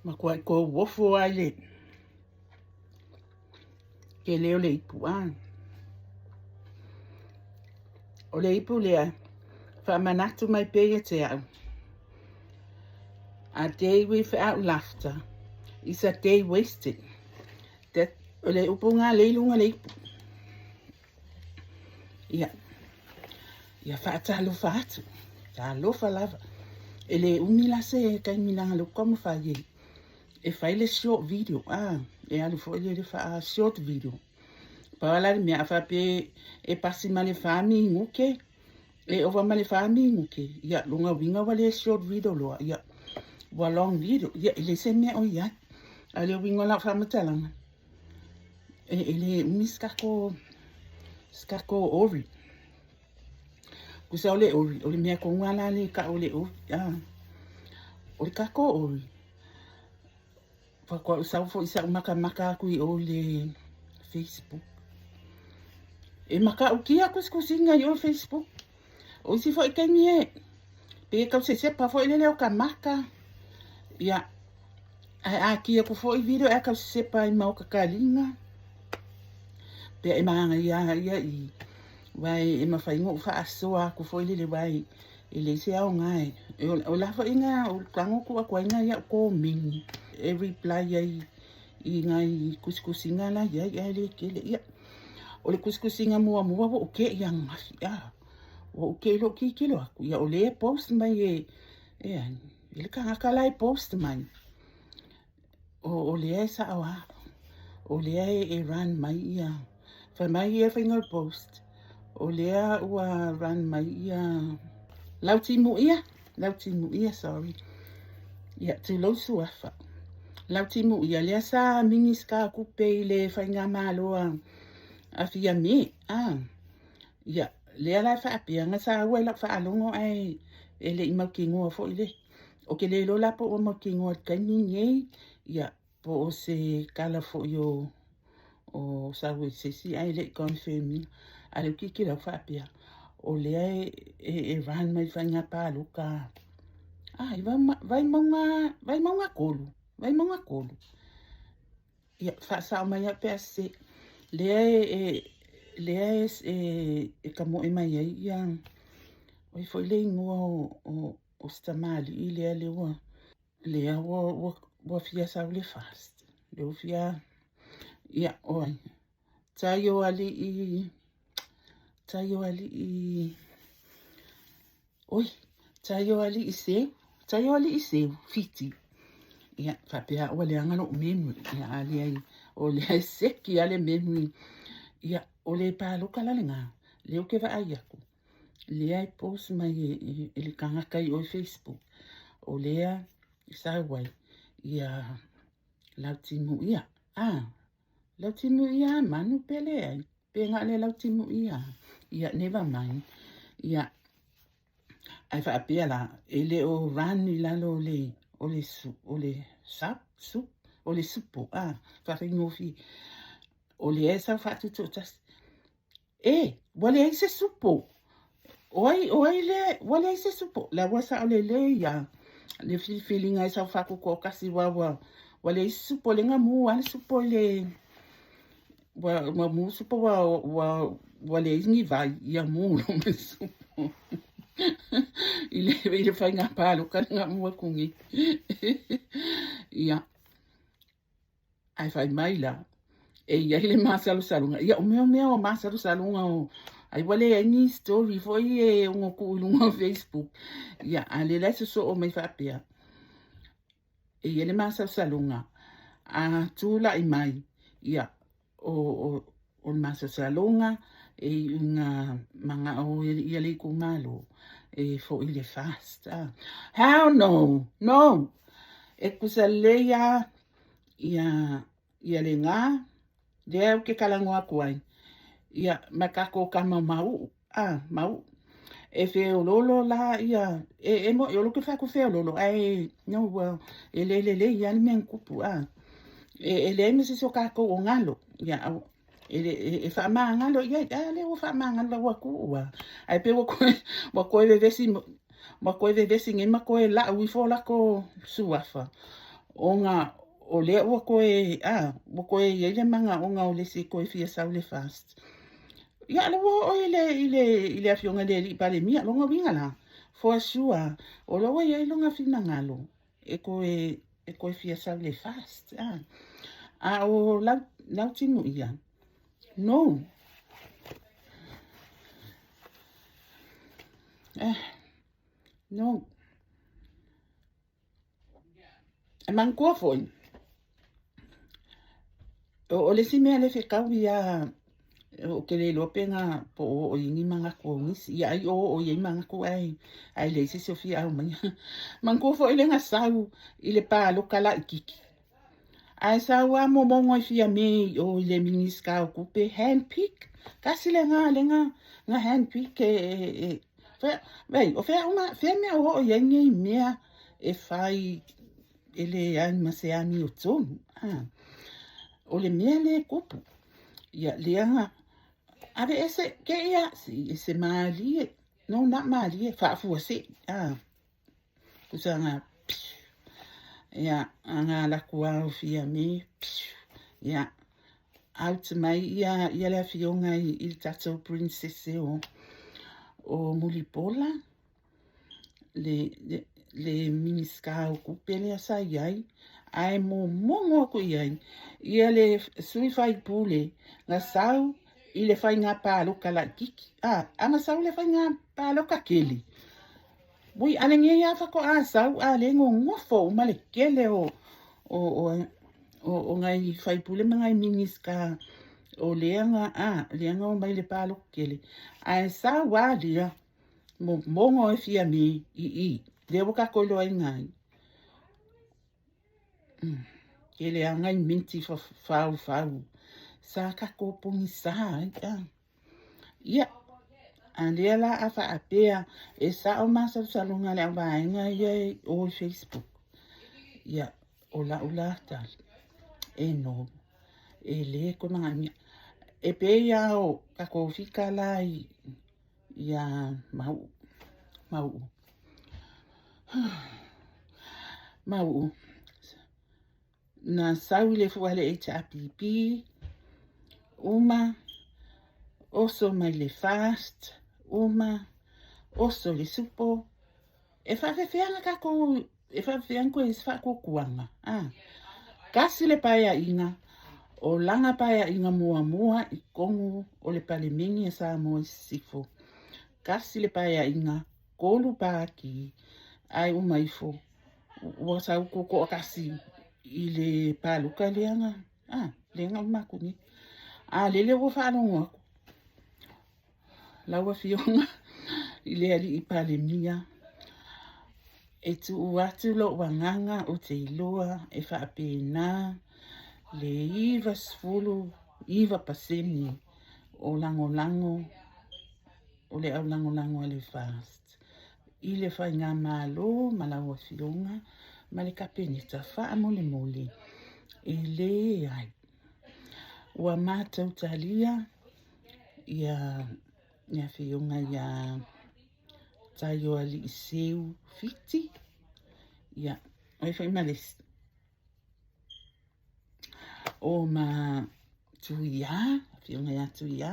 Matuai tou ofo lava i le tele o le ipu a. O le ipu lea, faamanatu mai pea ia te au. A day without laughter is a day wasted. That, o le upu lena lea i luga o le ipu. Ia, ia faatalofa atu. Talofa lava. E le umi la se taimi leaga o lea ou te taumafai e, e fai le short video. Ah, e alu foi le faa short video. Pau lava la le mea, a faapea e pasi ma le 4 minute, e ova ma le 4 minute, ia, lona uiga ua le short video loa, ia, ua long video. Ia, e leai se mea o i ai. A o le uiga o lau faamatalaga, e le umi se tatou, se tatou ori. Tusa o le ori, o le mea tonu lava la lea e tau o le ori. Ah, o le tatou ori, faatoa ou sau foi sa ou matamata atu i o i le Facebook. E matautia tusitusiga i o i Facebook. O isi foi taimi e, pei e tau sesepa foi lele o ka maka. Ia, ae a ki aku foi video e tau sesepa ai ma o ka taliga. Pea e manaia ia i, aua e mafai ona ou faasoa atu foi lele aua e leai se aoga e. O la foi na, o tago tuu atu ai nai au komeni e reply ai i nai tusitusiga la i ai ae le tele. Ia, o le tusitusiga muamua ua ou te'i ananafi, a, ua ou te'i loa ou tilotilo atu, ia o lea e post mai e, e ai, e le tagata la e post mai. O, o lea e sa'o lava, o lea e run mai ia, fai mai ia faiga o le post, o lea ua run mai ia Lautimuia, Lautimuia, sorry. Ia, tulou suafa. Lautimuia, lea sa Minisita o Tupe i le Faigamalo a, a Fiame, a. Ia, lea la e faapea, na saua i lau faalogo ae e le i mautinoa foi le. Ou te le iloa la po ua mautinoa i le taimi lenei, ia, po o se tala foi o, o sau i se isi ae le i confirm ina. A o lea ou te tilotilo atu faapea, o lea e, e, e run mai faiga palota a, i Vaimauga, Vaimauga 3, Vaimauga 3. Ia, faasao mai au pe a sese. Lea e, e, lea e, e, e tamoe mai ai ia, o ai foi le igoa o, o, o si tamalii lea lea ua, lea ua, ua, ua fia sau le FAST. Lea ua fia, ia, o ai. Taioalii, Taioalii, oi, Taioalii Seu, Taioalii Seu, Fiti. Ia, faapea ua leaga lou memory. Ia, a leai, o lea e seki lava le memory. Ia, o le paloka la lena, lea ou te vaai atu, lea e post mai e, e, e le tagata i o i Facebook, o lea e sau ai, ia, Lautimuia, ah, Lautimuia Manu pe leai, pe na o le Lautimuia, ia, never mind. Ia, ae faapea la, e le o run i lalo o le, o le, su, o le sap, sup, o le supo, ah, faafaigofie. O lea e sau faatutoatasi. E, ua leai se supo. O ai, o ai lea, ua leai se supo. La ua sao lelei ia le filifiliga e sau faatutoatasi ua ua ua leai se supo lea na mu lava le supo i le ua ua mu supo ua ua ua leai ni vai ia mu loa ma le supo i le i le faiga palota lena mu atu nei. Ia. Ae fai mai la, e i ai le masalosaloga. Ia, o mea o mea o masalosaloga o, ai ua leai ni story foi e ono tuu i luga o Facebook. Ia, a o lea la e sosoo mai faapea, e i ai le masalosaloga, a tulai mai, ia, o, o, o le masalosaloga, e iu ina manao ia le itumalo e foi i le FAST. Ah. Hell no! No! E tusa lelei lava ia, ia lena, lea ou te talanoa atu ai, ia, ma tatou tama mau'u, ah, mau'u. E feoloolo la ia, e, e mo'i o lea ou te fai atu feoloolo, ae, no, ua, e le lelei lava le mea na tupu, ah. E, e leai ma se isi o tatou o galo, ia, au, e, e, e faamagalo i ai, a lea ua faamagalo la ua tuu lava. Ae pei ua toe, ua toe vevesi, ua toe vevesi nei ma toe la'u ifo latou suafa. Ona o lea ua toe, a, ua toe i ai le manaoga o le isi e toe fia sau i le FAST. Ia, o lea ua oo i le, i le, i le afioga i le alii Palemia, lona uiga la, for sure, o lea ua i ai lona finagalo e toe, e toe fia sau i le FAST. A, a o lau, lau timuia, no. Eh, no. E manatua foi, o le isi mea le fetaui a ou te le iloa pe na po o oo i ai ni manatu o nisi, ia ai o oo i ai manatu ae ae leai se isi o fia aumaia. Manatua foi le na sau i le palota laitiiti. Ae sau a momono e Fiame i o i le Minisita o Tupe, hand pick. Tasi lena lena na hand pick e, e, e fea, vei, o fea uma, fea mea o oo i ai nei mea e fai e leai ma se amiotonu. Ah, o le mea lea e tupu, ia lea na ave ese ke ia, si ese malie, no na malie, faafuasei. Ah, tusa na ia na alu atu lava o Fiame ia out mai ia ia le afioga i, i le tatou princess o o Mulipola le, le, le Minisita o Tupe lea sa i ai ae momono atu i ai ia le sui faipule na sau i le faiga palota laitiiti. A, ana sau i le faiga palota tele, Ui, a lenei lava faatoa sau a le nonofo uma le tele o, o, o, o, o nai faipule ma nai Minisita o lea na, a, lea na omai i le palota tele. Ae sau lava lia, momono e Fiame i i, lea ua tatou iloaina ai. Tele lava nai minti faufau sa tatou pogisa ai, a. Ia, a lea la a faapea e sao masalosaloga a le auvaega ia e o i Facebook, ia, o lau la tali, e no, e le toe manaomia. E pei lava o tatou fika la i, ia Mauu, Mauu, Mauu, Na sau i le fua le HRPP, uma, oso mai le FAST, uma, oso le SUPO. E faafefea na tatou, e faafefea na toe se faatuatuaga, a? Tasi le paeaiga, o lana paeaiga muamua i totonu o le Palemene a Samoa i Sisifo. Tasi le paeaiga, 3 pāti, ae uma ifo, ua sau tutoatasi i le palota lea na, a, lea na uma atu nei. A lele ua faalogo atu lau afioga i le alii Palemia, e tuu atu lou agaga ou te iloa e faapena le 99% o lagolago o le au lagolago a le FAST i le Faigamalo ma lau Afioga ma le Kapeneta faamolemole e leai. Ua matou talia ia le Afioga ia Taioalii Seu Fiti, ia, o ai foi ma le isi? O ma Tuiā, Afioga ia Tuiā,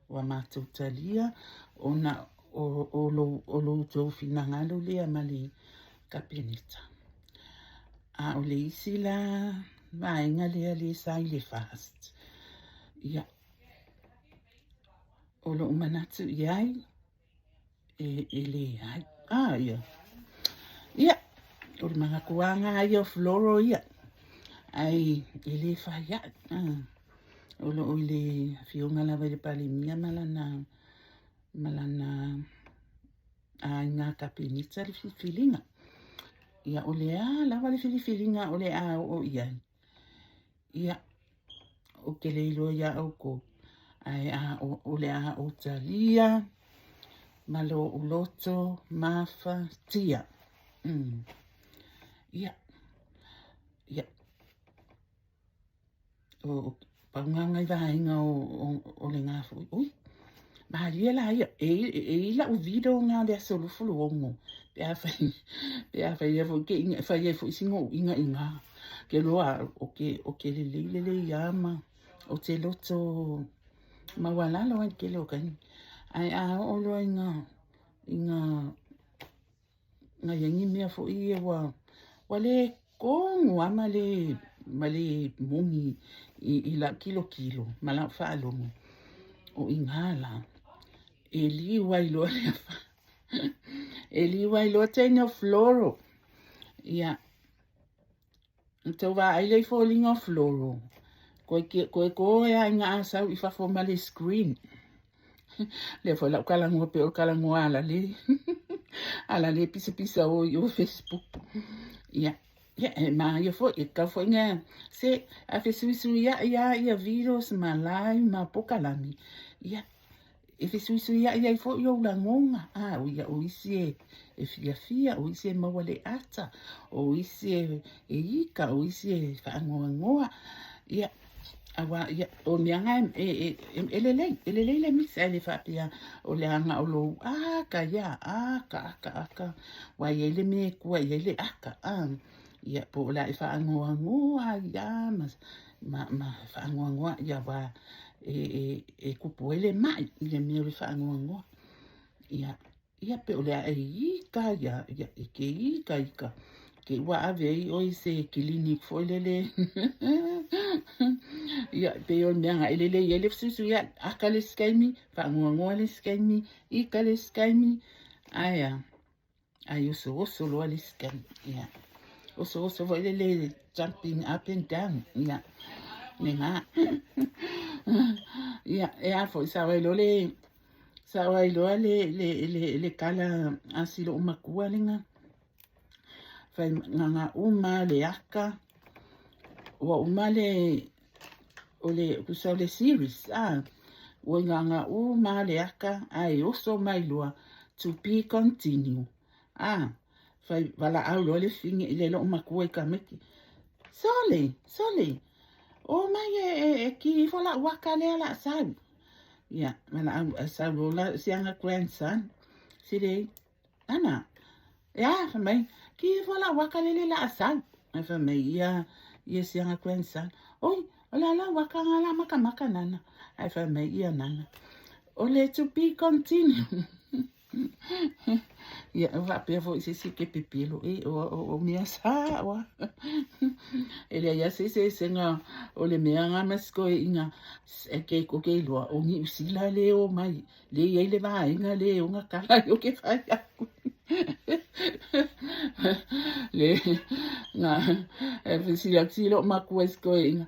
ua matou talia ona o, o, lo, o lo outou finagalo lea ma le Kapeneta. A o le isi la vaega lea le sa i le FAST, ia, o lou manatu i ai, e, e leai. Ah, ia. Ia, o le manatuaga ia o Floro ia. Ai, e le fai ai. Ah. O loo i le afioga lava i le Palemia ma lana, ma lana aiga Kapeneta le filifiliga. Ia, o le a lava le filifiliga o le a oo i ai. Ia, ou te le iloa iā ʻoukou, ae a o le a ou talia ma loʻu loto mafatia. Ia, ia, o pau ngā ngai vaega o, o, o le ngā foi. Ui, malie la ia, e, e i lau video ngā le aso 26. Pe afai, pe afai lea foi ke iga, e fai ai foi sina uiga i ina. Ke loa au, o ke lelei lelei lava ma ou te loto maualalo ai i le tele o taimi. Ae a oo loa ina i ai ni mea foi ia ua le tonu lava ma le moni i lau tilotilo ma lau faalogo, o i ina la e liu ai loa le e liu ai loa teine o floral. Ia, na tou vaai lea i foliga o floral, toe to e lava ina a sau i fafo ma le screen. Lea foi lau talanoa pei o le talanoa alalē alalē pisapisa o i o Facebook. Ia, ia e māia foi, e tatau foi na se a fesuisuiaʻi lava ia videos ma live ma pokalami, ia e fesuisuiaʻi ai foi ou lagona, a ia o isi e fiafia, o isi e maua le ata, o isi e ika, o isi e faanoanoa. Ia, auā, ia, o mea na e lelei, e lelei le misi, ae le faapea o le aga o lou aka, ia, aka, aka, aka, ua i ai le mea e tua i ai le aka, a, ia, po o le a e faanoanoa ai lava ma faanoanoa, ia, auā e tupu ai le maʻi i le mea o le faanoanoa. Ia, ia pe o le a e ika, ia, ia, e te ika, ika, te ua ave ai ʻoe i se clinic foi lele. Ia, pei o le mea na e lelei ai le fesuisuiaʻi, aka le isi taimi, faanoanoa le isi taimi, ika le isi taimi, ae a? Ai osooso loa le isi taimi. Ia. Osooso foi lele jumping up and down. Ia. Lena. Ia, e a foi sao ai loa le sao ai loa le tala a si loo matua lena. Fai na uma le aka, ua uma le o le tusa o le series a ua igaga uma le aka ae oso mai loa to be continue a fai valaau loa le fine i le loo matua i tamaiti sole sole o mai e ki ifo lau aka lea la sau ia valaau sau loa la siana grandson sile Ana, e a, fai mai, ki ifo lau aka lele la a sau. Ae fai mai ia, ia sianga grandson, oi, o le a lau aka nga la makamaka nana. Ae fai mai ia nana, o le to be continue. Ia, e faapea foi se isi ke pepelo, e, o mea sa, oa. E leai a se eseesega o le mea nga ma sikoeʻiga, e ke o ke iloa, o Niu Sila le o mai, Le i ai le vaega le e ona kala ai o ke fai aku. Le na e fesili atu si loo makua i si toeaina.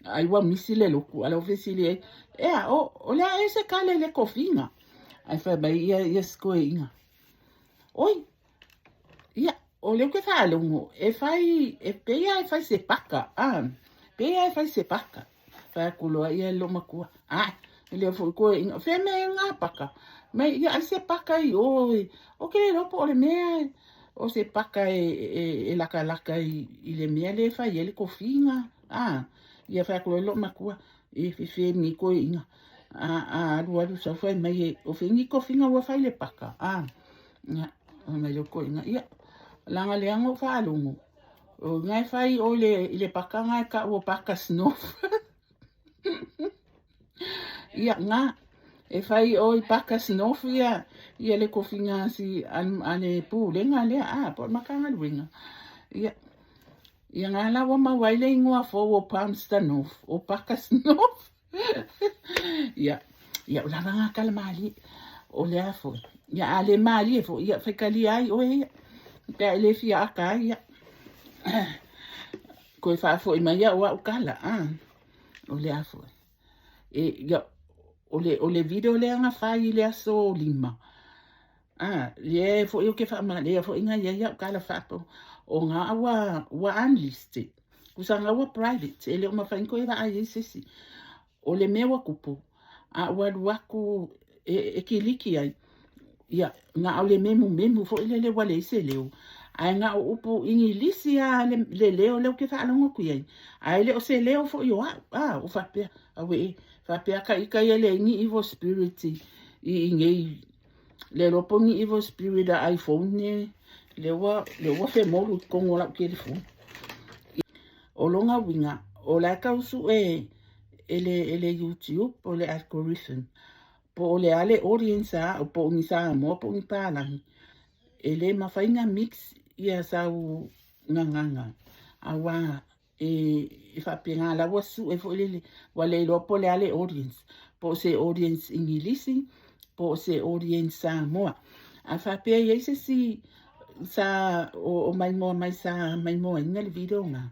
Ai ua misi le lotu ala o fesili ai. Ea o le a e se kale le kofiga. Ai fai mai ia ia si toeaina. Oi, ia, o lea ou te faalogo, e fai, e pei lava e fai se paka, a, pei lava e fai se paka. Fai atu loa ia e lou matua, a, e lea foi koe ina, fea mea e ngā paka? Mai, ia, ai se paka i o, e, o ke le lopo o le mea, o se paka e lakalaka i le mea lea e fai ai le kofiga, a, ia fai atu loa e lou matua, e fefe ni koe ina, a alu alu sau fai mai e, o fea ni kofiga ua fai le paka, a, Ia, fai mai le toeaina, ia, leaga lea na ou faalogo, o ina e fai ʻoe le, i le paka na e kau o paka snow. Ia, na, e fai ʻoe i paka snow ia, ia le kofiga si, a, a le pulega lea, a, po o le Matagaluega. Ia, ia na la ua maua ai le igoa fou o Palmerston North, o Paka Snow. Ia, ia o lava ngā kala mālie. O le a foi. Ia, a le mālie foi, ia, whaikalia ai oe ia. Pe a e le fia aka ai, ia. Koe whaafoi mai ia o au kala, a. O le a foi. E, ia, o le video lea nga whai i le aso 5. A, lea foi o ke whaama, lea foi nga ia ia o kala whaapo. O ngā ua unlisted. Kusa nga ua private, e le o mawhai koe waa ai se isi. O le mea ua kupu, a ua alu aku e kiliki ai, ia, na o le memumemu foi lele ua leai se leo. Ae na o upu Igilisi lava le leo lea ou te faalogo atu i ai, ae le o se leo foi o au, a, o faapea, aue e, faapea ka ika ia leai ni evil spirit i inei, le iloa po o ni evil spirit a iPhone e. Lea ua, lea ua femolu i totonu o lau telefoni. O lona uiga, o la e tau sue e le YouTube po o le algorithm po o le a le audience a a'u, po o ni Samoa po o ni palagi. E le mafai ona mix ia sau gagana, auā e faapena la ua sue foi lele, ua le iloa po o le a le audience, po o se audience Igilisi po o se audience Samoa. A faapea e i ai se isi sa o maimoa mai sa maimoaina le video lena,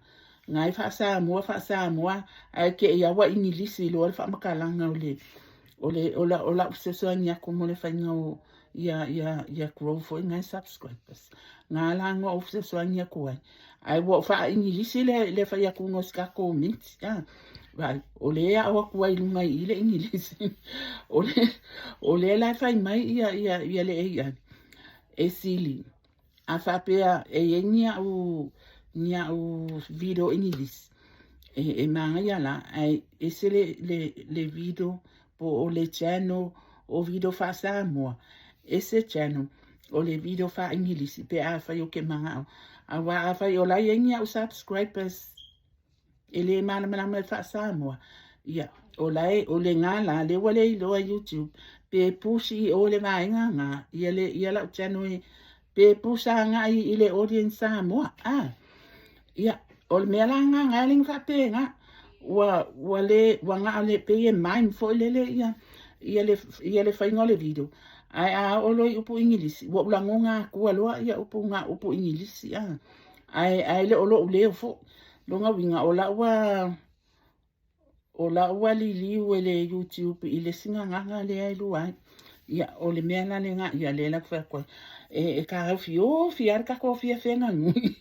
na e faa-Samoa faa-Samoa ae te i lava ua Igilisi loa le faamatalaga o le o le o la o la'u fesoasoani atu mo le faiga o ia ia ia grow foi nai subscribers. Na la na ou fesoasoani atu ai. Ae ua ou faa-Igilisi le fai atu o se tatou minti. Ah, vai, o lea ao atu ai i luga i le Igilisi. O lea la e fai mai ia ia ia le AI e sili. A faapea e i ai ni a'u video Igilisi, e magaia la, ae ese le video po o le channel o video faa-Samoa, ese channel o le video faa-Igilisi pe a fai o ke mana'o. Auā a fai o la e i ai ni a'u subscribers e le malamalama i faa-Samoa, ia o la e o le gā la lea ua le iloa YouTube pe push i o le vaega gā ia le ia la'u channel e pe push aga'i i le audience Samoa. Ah, ia o le mea la gā gā le faapega ua le ua gao le pei e mind foi lele ia le faiga o le video. Ae a oo loa i upu Igilisi, ua ou lagona atua loa ia upu gā upu Igilisi a. Ae le o lo'u leo fo'i. Lona uiga o la'u ua liliu e le YouTube i le isi gagaga lea e lua ai. Ia o le mea la lena ia lea la fai atu ai. E taofiofi lava le tatou fia feganui.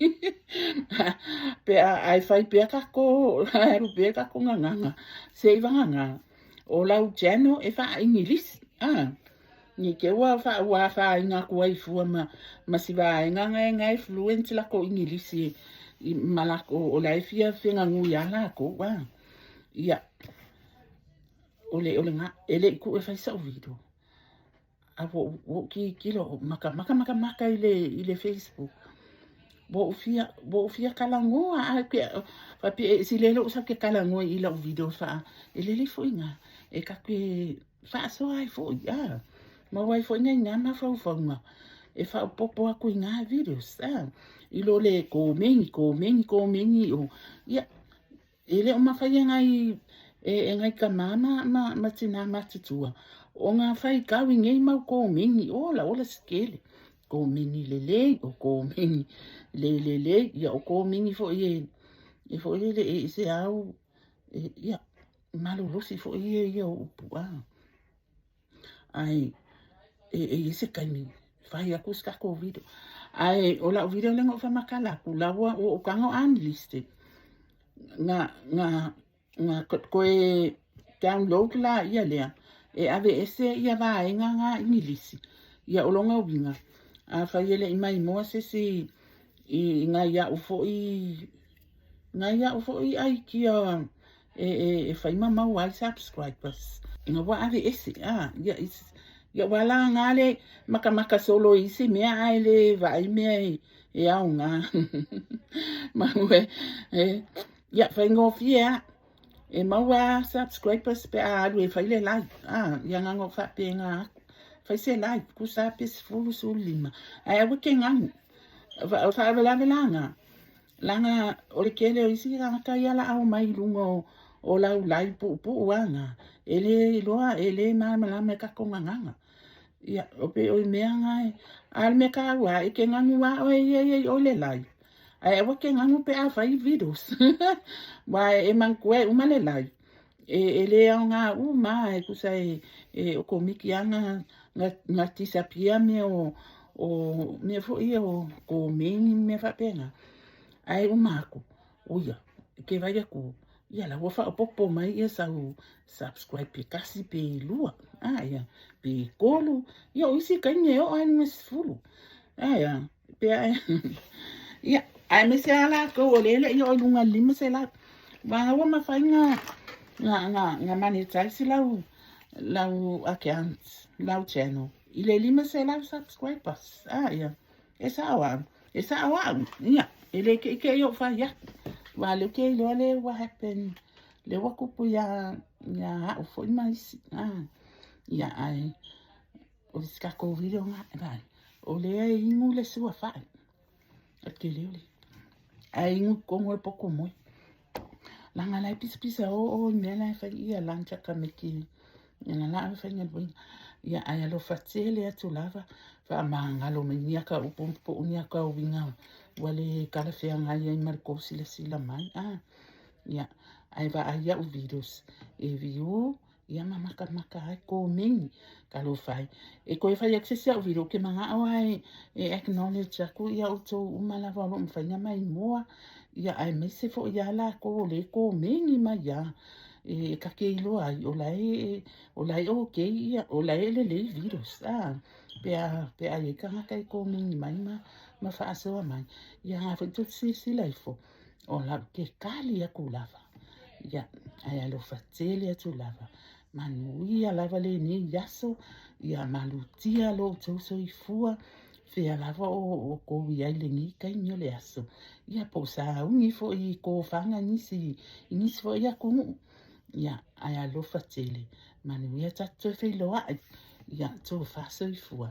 Pe a ai fai pea tatou alu pea tatou gagaga se'i vagana o lau channel e faa-Igilisi. Ah, ni te ua ua afaina atu ai fua ma si vaega na e fluent latou Igilisi i ma latou o la e fia feganui a lakou ah. Ia o le ga e le i tuu e fai sa'u video a ua ou tilotilo makamaka makamaka i le Facebook. Ua ou fia talanoa ae ke faapea e sile lo'u sau ke talanoa i la'u video faa e lelei fo'i gā e tatou faasoa ai fo'i a maua ai fo'i nai gā mafaufauga e faaopopo atu i gā videos a i lo le komeni komeni komeni o ia e le o mafai e nai e nai tamā ma tinā matutua o ngā faitau i nei mau komeni ola ola se tele komeni lelei o komeni le lelei ia o komeni fo'i e fo'i lele e se au e, ia malolosi fo'i ia ia o upu a ae e i se taimi fai atu se tatou video. Ae o la'u video lea na ou faamatala atu la ua ou tago unlisted na toe download la ia lea e ave ese ia vaega gā Igilisi. Ia o lona uiga a fai e le'i maimoa se isi i nai a'u fo'i nai a'u fo'i aikia e fai ma maua ai subscribers ina ua ave ese a ia ia ua laga le makamaka solo i isi mea ae le vaai mea e aogā mau e ia faigofie a e maua subscribers pe a alu e fai le live a ia na ou faapega atu fai se live tusa pe 10 15 ae aua ke ganu o faalavelave laga laga o le tele o isi tagata ia la ao mai i luga o lau live puupuu aga e le iloa e le malamalama e tatou gagaga. Ia o pe o i mea ga e a le mea taua e ke ganu a oe ia ia i o le live ae aua ke ganu pe a fai videos wa e manatua e uma le live e le aogā uma e tusa e o komiki a na disappear mea o mea fo'i ia o komeni ma mea faapena ae uma atu oia ke vai atu ia la ua faaopopo mai ia sau subscribe pe 1 pe 2 a ia pe 3 ia o isi taimi e oo ai luga 10 ae a pe ae ia ae mese a latou o lea le'i oo i luga 500 ua ua mafai na monetize lau account lau channel i le 500 subscribers a ia e sa'o a'u. E sao au, ia, e le keʻikeʻi oʻu fai aku, aua o lea ou te iloa le ua happen, lea ua tupu iā ia au foi ma isi, a, ia, ae o le isi tatou video lena, vaai, o lea e inu le suafaʻi, o le tele o le, ae inu i totonu o le potu moe. Leaga la e pisapisa oo i mea la e fai ia lunch a tamaiti i ana laau e faigaluega. Ia ae alofa tele atu lava, faamagalo mai ni ata upu po o ni ata uiga ua le talafeagai ai ma le tou silasila mai. A, ia, ae vaai au videos e view ia ma makamaka ai komeni. Talofa e. E toe fai atu se isi au video, ou te manao lava e, e acknowledge atu ia outou uma lava o lo o mafai ona maimoa, ia aemaise foi lava latou o lea e komeni mai lava. E ta te iloa ai, o la e, o la e okay ia, o la e lelei videos, a, pe a, pe a i ai tagata e komeni mai ma, ma faasoa mai. Ia na foi tou te silasila ifo, o la ou te tali atu lava. Ia, ae alofa tele atu lava. Manuia lava lenei aso, ia malutia lo outou soifua, fea lava o outou i ai i lenei taimi o le aso. Ia, po o sauni foi i tofaga i nisi, i nisi foi atunuu. Ia, ae alofa tele, manuia tatou toe feiloai. Ia, tofa soifua.